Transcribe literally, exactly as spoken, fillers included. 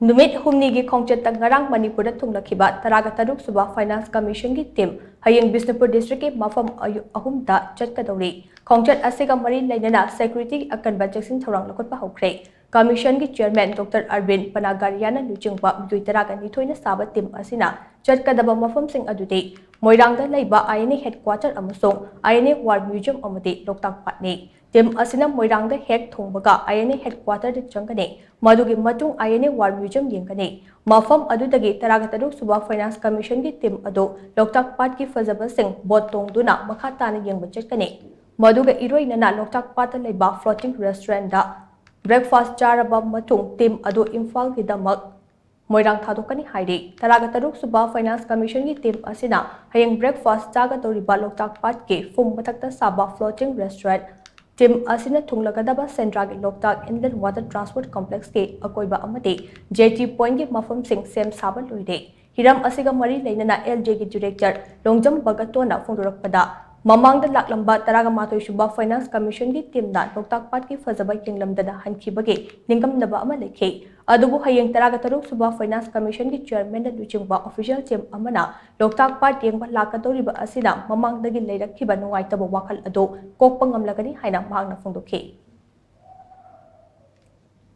ꯅꯨꯃꯤꯠ ꯍꯨꯝꯅꯤꯒꯤ ꯈꯣꯡꯆꯠꯇ ꯉꯔꯥꯡ ꯃꯅꯤꯄꯨꯔꯗ ꯊꯨꯡꯂꯛꯈꯤꯕ ꯇꯔꯥꯒ ꯇꯔꯨꯛ ꯁꯨꯕ Finance Commission ꯒꯤ team ꯍꯌꯦꯡ ꯕꯤꯁꯅꯨꯄꯨꯔ district ꯀꯤ ꯃꯐꯝ ꯑꯌꯨ-, ꯑꯍꯨꯝꯗ ꯆꯠꯀꯗꯧꯔꯤ꯫ ꯈꯣꯡꯆꯠ ꯑꯁꯤꯒ ꯃꯔꯤ ꯂꯩꯅꯅ security ꯑꯀꯟꯕ ꯆꯦꯛꯁꯤꯟ ꯊꯧꯔꯥꯡ ꯂꯧꯈꯠꯄ ꯍꯧꯈ꯭ꯔꯦ꯫ Commission ꯒꯤ chairman Doctor Arvind Panagariya ꯅ ꯂꯨꯆꯤꯡꯕ ꯃꯤꯑꯣꯏ ꯇꯔꯥꯒ ꯅꯤꯊꯣꯏꯅ ꯁꯥꯕ team ꯑꯁꯤꯅ ꯆꯠꯀꯗꯕ ꯃꯐꯝꯁꯤꯡ ꯑꯗꯨꯗꯤ ꯃꯣꯏꯔꯥꯡꯗ ꯂꯩꯕ I N A headquarter ꯑꯃꯁꯨꯡ I N A War Museum ꯑꯃꯗꯤ ꯂꯣꯛꯇꯥꯛ ꯄꯥꯠꯅꯤ꯫ Team ꯑꯁꯤꯅ ꯃꯣꯏꯔꯥꯡꯗ ꯍꯦꯛ ꯊꯨꯡꯕꯒ I N A headquarter ꯗ ꯆꯪꯒꯅꯤ꯫ ꯃꯗꯨꯒꯤ ꯃꯇꯨꯡ I N A War Museum ꯌꯦꯡꯒꯅꯤ꯫ ꯃꯐꯝ ꯑꯗꯨꯗꯒꯤ ꯇꯔꯥꯒ ꯇꯔꯨꯛ ꯁꯨꯕ Finance Commission ꯒꯤ team ꯑꯗꯨ ꯂꯣꯛꯇꯥꯛ ꯄꯥꯠꯀꯤ ꯐꯖꯕꯁꯤꯡ boat ꯇꯣꯡꯗꯨꯅ ꯃꯈꯥ ꯇꯥꯅ ꯌꯦꯡꯕ ꯆꯠꯀꯅꯤ꯫ ꯃꯗꯨꯒ ꯏꯔꯣꯏꯅꯅ ꯂꯣꯛꯇꯥꯛ ꯄꯥꯠꯇ ꯂꯩꯕ floating restaurant ꯗ breakfast ꯆꯥꯔꯕ ꯃꯇꯨꯡ team ꯑꯗꯨ ꯏꯝꯐꯥꯜꯒꯤꯗꯃꯛ ꯃꯣꯏꯔꯥꯡ ꯊꯥꯗꯣꯛꯀꯅꯤ ꯍꯥꯏꯔꯤ꯫ ꯇꯔꯥꯒ ꯇꯔꯨꯛ ꯁꯨꯕ Finance Commission ꯒꯤ team ꯑꯁꯤꯅ ꯍꯌꯦꯡ breakfast ꯆꯥꯒꯗꯧꯔꯤꯕ ꯂꯣꯛꯇꯥꯛ ꯄꯥꯠꯀꯤ ꯐꯨꯝ ꯃꯊꯛꯇ ꯁꯥꯕ floating restaurant, team ꯑꯁꯤꯅ ꯊꯨꯡꯂꯒꯗꯕ ꯁꯦꯟꯗ꯭ꯔꯥꯒꯤ ꯂꯣꯛꯇꯥꯛ Inland Water Transport Complex ꯀꯤ ꯑꯀꯣꯏꯕ ꯑꯃꯗꯤ jetty point ꯀꯤ ꯃꯐꯝꯁꯤꯡ ꯁꯦꯝ ꯁꯥꯕ ꯂꯣꯏꯔꯦ꯫ ꯍꯤꯔꯝ ꯑꯁꯤꯒ ꯃꯔꯤ ꯂꯩꯅꯅ L J ꯒꯤ director ꯂꯣꯡꯖꯝ ꯚꯒꯇꯣꯅ ꯐꯣꯡꯗꯣꯔꯛꯄꯗ, ꯃꯃꯥꯡꯗ ꯂꯥꯛꯂꯝꯕ ꯇꯔꯥꯒ ꯃꯥꯊꯣꯏ ꯁꯨꯕ Finance Commission ꯒꯤ team ꯅ ꯂꯣꯛꯇꯥꯛ ꯄꯥꯠꯀꯤ ꯐꯖꯕ ꯌꯦꯡꯂꯝꯗꯅ ꯍꯟꯈꯤꯕꯒꯤ ꯅꯤꯡꯉꯝꯗꯕ ꯑꯃ ꯂꯩꯈꯤ꯫ ꯑꯗꯨꯕꯨ ꯍꯌꯦꯡ ꯇꯔꯥꯒ ꯇꯔꯨꯛ ꯁꯨꯕ Finance Commission ꯒꯤ chairman ꯅ ꯂꯨꯆꯤꯡꯕ official team ꯑꯃꯅ ꯂꯣꯛꯇꯥꯛ ꯄꯥꯠ ꯌꯦꯡꯕ ꯂꯥꯛꯀꯗꯧꯔꯤꯕ ꯑꯁꯤꯅ ꯃꯃꯥꯡꯗꯒꯤ ꯂꯩꯔꯛꯈꯤꯕ ꯅꯨꯡꯉꯥꯏꯇꯕ ꯋꯥꯈꯜ ꯑꯗꯨ ꯀꯣꯛꯄ ꯉꯝꯂꯒꯅꯤ ꯍꯥꯏꯅ ꯃꯍꯥꯛꯅ ꯐꯣꯡꯗꯣꯛꯈꯤ꯫